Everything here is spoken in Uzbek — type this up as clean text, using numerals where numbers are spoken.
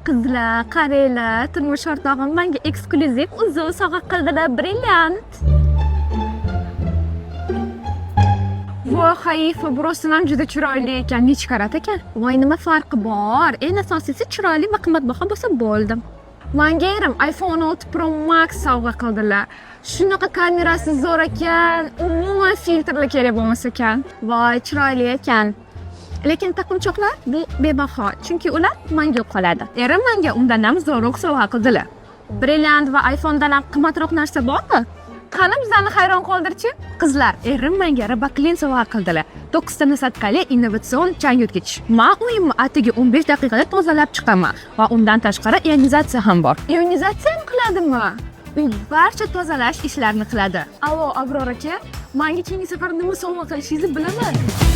Qizlar, qaranglar, turmush o'rtog'im menga eksklyuziv uzuk sovg'a qildilar, brilliant. Voy, Haifa, bu rostdan ham juda chiroyli ekan. Necha karat ekan? Voy, nima farqi bor? Eng asosiysi chiroyli va qimmatbaho bo'lsa bo'ldi. Manga erim iPhone 16 Pro Max sovg'a qildilar. Shunaqa kamerasi zo'r ekan, umuman filtrlar kerak bo'lmas ekan. Voy, chiroyli ekan. Lekin taqinchoqlar bu bebaho, chunki ular mangu qoladi. Erim menga undan ham zo'rroq sovg'a qildilar. Brilliant va iPhone'dan ham qimmatroq narsa bormi? Qani, bizlarni hayron qoldirchi. Qizlar, erim menga Roboklin sovg'a qildilar. 9 ta nasatkali innovatsion chang yutgich. Men uyimni atigi 15 daqiqada tozalab chiqaman va undan tashqari ionizatsiya ham bor. Ionizatsiya ham qiladimi? U barcha tozalash ishlarini qiladi. Allo, Abror aka, menga keyingi safar nima sovg'a qilishingizni bilaman.